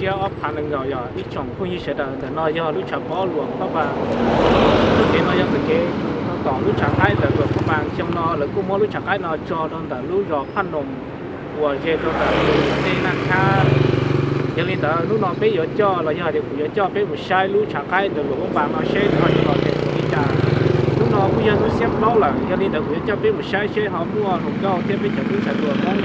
Thiab ob phav nees nkaum yog ib tsoom phooj ywg sawv daws, ntawm no yog lub tshav pob Luam Phab Npas. Lub kev no yog txoj kev tom lub tshav qaib ntawm Luam Phab Npas. Xyoo no lawv kuj muab lub tshav qaib no tso rau ntawm lub zos Phaj Noos uas ze rau ntawm dej Naj Khab. Yog li ntawd hnub no peb yuav coj los yog tias kuv yuav coj peb mus saib lub tshav qaib ntawm Luam Phab Npas no seb nws ho yuav los ze npaum li cas. Hnub no kuj yog hnub xiab plaub lawm, yog li ntawd kuv yuav coj peb mus saib seb ho muaj hluas nkauj thiab peb cov tub ntxhais hluas Hmoob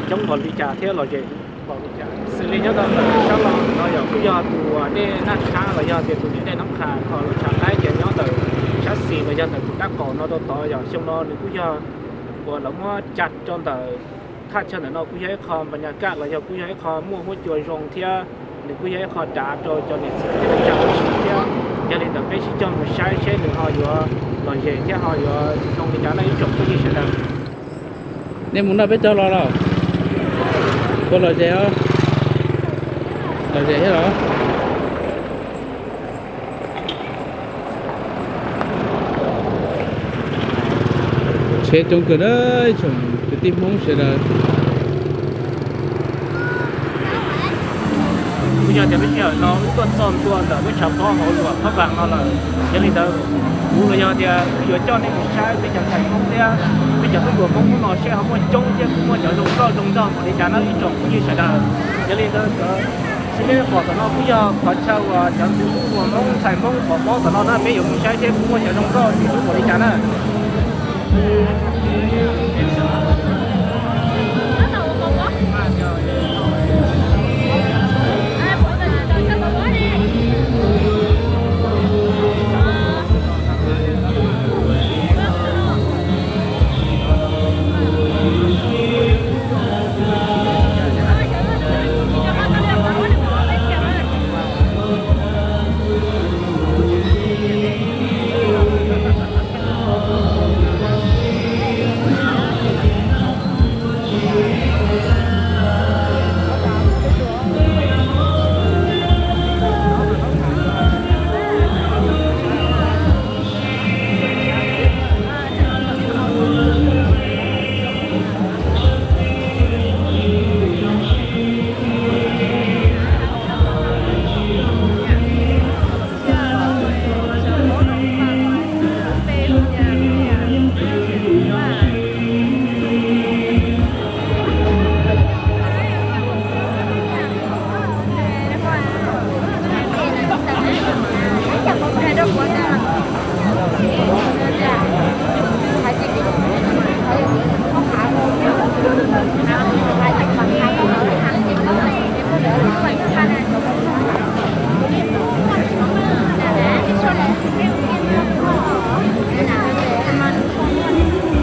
coob npaum li cas thiab los ze npaum li cas. Xws li nyob rau ntawm sab laug no yog kuj yog tus dej Naj Khab los yog tias tus niam dej Naj Khab, ho lub tshav qaib ces nyob ntawm sab xis los yog ntawm tus dab qaum no rau tod. Yog xyoo no nws kuj yog uas lawv muab tsa rau ntawm thaj chaw ntawm no kuj yog ib qho npa nyas kaj los yog kuj yog ib qho muaj huab cua zoo thiab nws kuj yog ib qho dav rau cov niam txiv kwv tij neej tsa lub siab thiab. Yog li ntawd peb sib coj mus saib seb nws ho yuav los ze thiab ho yuav zoo li cas na ib tsoom phooj ywg sawv daws. Nej mus noj peb cov los los? Puas lom zem os? Lom zem thiab los? Tsheb coob kawg na, ib tsoom kwv tij Hmoob sawv daws. Kuj yog tias lub sij hawm no wb tuaj txog ntua ntawm lub tshav pob hauv Luam Phab Npas no lawm. Yog li ntawd kuv los yog tias wb yuav coj nej mus saib peb cov ntxhais Hmoob thiab peb cov tub hluas Hmoob hnub no seb ho muaj coob thiab kuj muaj cov zoo nkauj zoo nraug npaum li cas na ib tsoom phooj ywg sawv daws. Yog li ntawd sib neb pom tom no kuj yog qhov chaw uas cov tub hluas Hmoob ntxhais Hmoob pom pob tom no na, peb yuav mus saib seb kuj muaj cov zoo nkauj tsis zoo npaum li cas na.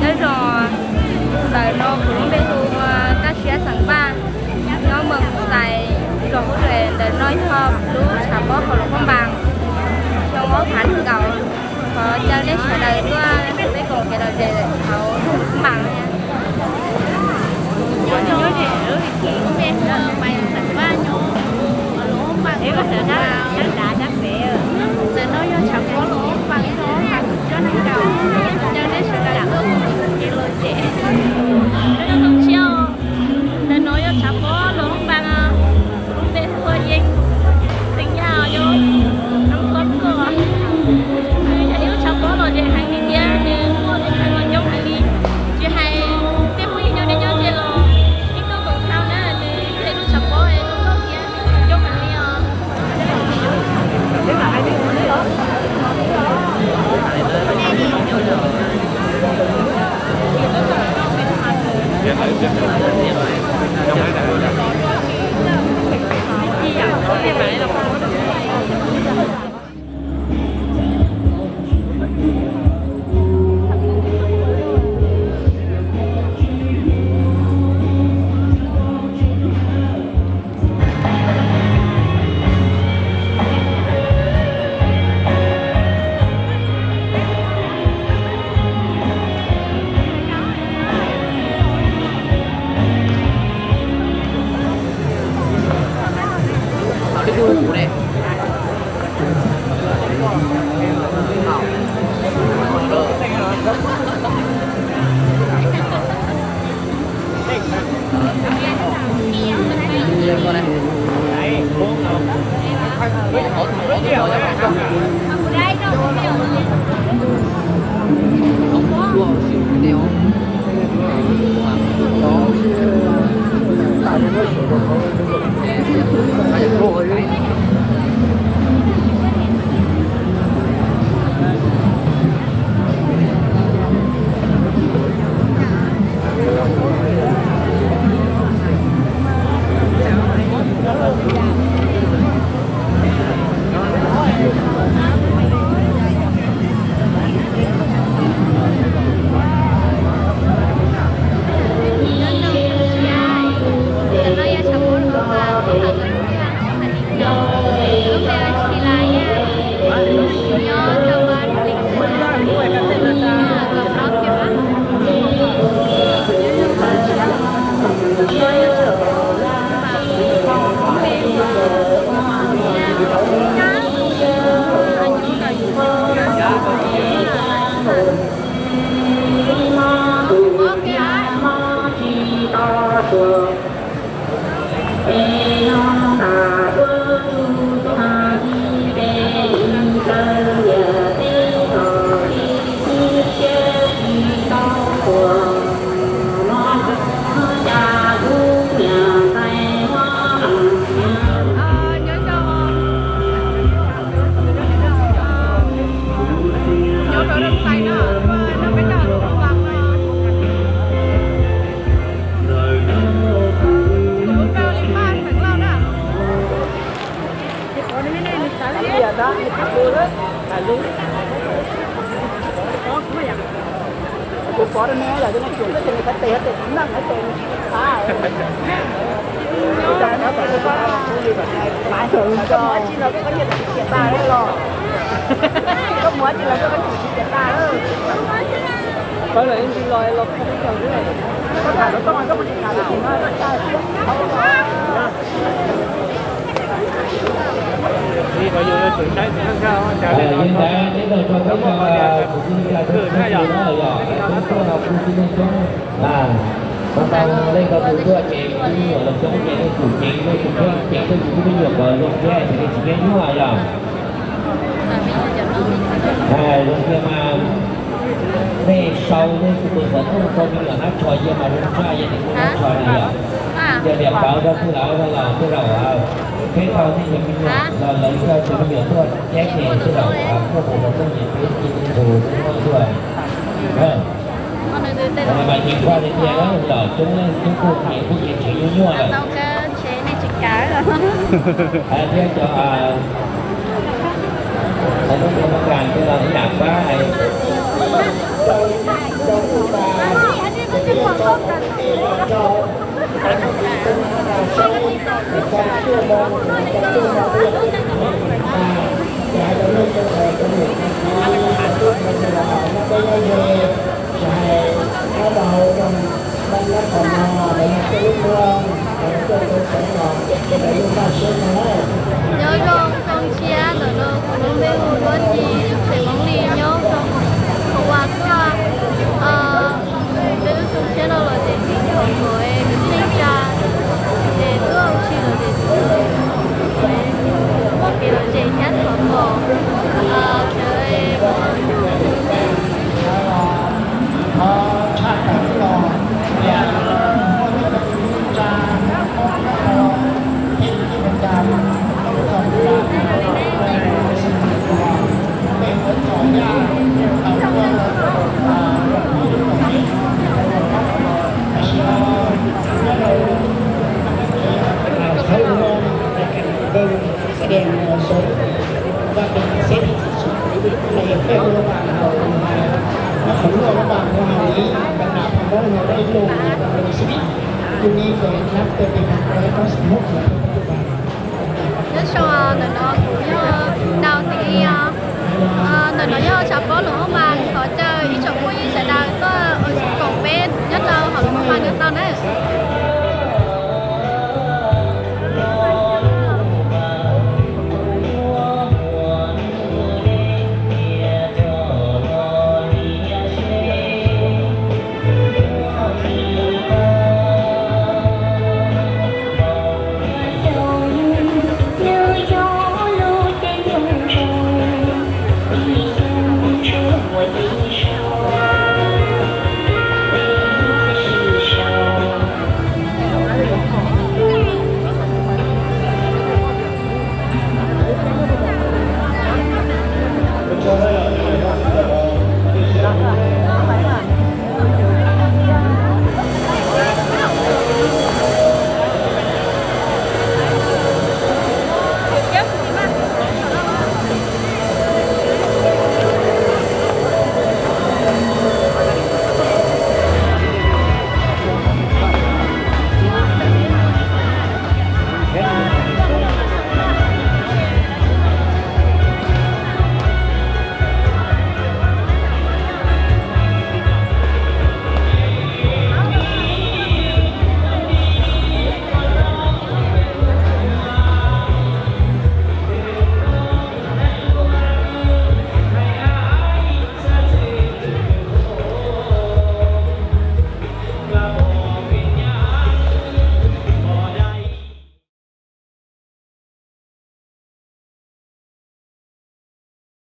Nyob zoo, ntawm no kuv lub npe hu ua Kab Siab xeem Vaj, nyob Moos Xais, zos Hub Duas. Ntawm no yog lub tshav pob hauv Luam Phab Npas, xyoo ob phav nees nkaum. Thov caw nej sawv daws tuaj peb koom kev lom zem hauv Luam Phab Npas thiab. Kuv lub npe hu ua Maiv xeem Vaj, nyob Luam Phab Npas, Moos Xais. Ntawm no yog tshav pob Luam Phab Npas, ib los ob phav nees nkaum. Caw nej sawv daws tuaj koom kev lom zem. Ntawm no yog tshav pob Luam Phab Npas, kuv lub npe hu ua Yeeb, xeem Yaj, nyob Nab Khob Txuj. Nws yog ib lub tshav pob lom zem heev li thiab nws muaj tus ntxhais hluas coob heev li. Tsis hais tej phooj ywg nyob deb nyob ze los yeej tuaj koom dhau na, nws yog ib lub tshav pob zoo nkauj thiab coob heev li os. Li ko yus yuav tsum saib tsis kab nkag. Yeej ntawd, neb nrog rau peb cov kwv tij neej tsa txhua tus na yog peb tuaj no kuj tib neeg coob. Tau tau leej tau tus tuaj ces kuv nyuam los coob ces nej tsum ceev, nej tsum ceev tuaj yus lub me nyuam kom zoo thiab ces nej tsis pheej nyuaj yog. Zoo thiab mas nej sau nej tus xov tooj rau me nyuam Hnab Tsho cia mas zoo tshaj, yog tias kuv Hnab Tsho na yog. Yog tias pauv rau kuv lawv no los kuj zaum peb tau nej cov me nyuam los lawv coj tus me nyuam tuaj thiab ces kuj zaum kuj tus xov tooj ces peb cia tus tuaj. Mas ces kuj tias los coob leej coob tuaj ces kuj ces tsev nyuaj nyuaj lawm. Thiab cov hais lub nroog Mab Kas tej los ib yam pab hais. Nyob zoo xyoo tshiab ntawm no kuv lub npe hu Duab Ci, tsev Hmoob Lis nyob rau Hauv Vas tuaj. Peb lub xyoo tshiab no los ces txij thaum thaum kwv tij neej tsa ces tuaj ua si los ces kuj muaj kev lom zem thiab thov kom cov Nyob zoo, ntawm no kuv yog Nau Xi Li os. Ntawm no yog tshav pob Luam Hoob Mas, thov caw ib tsoom phooj ywg sawv daws tuaj ua si koom peb nyob rau hauv Luam Hoob Mas no tau na.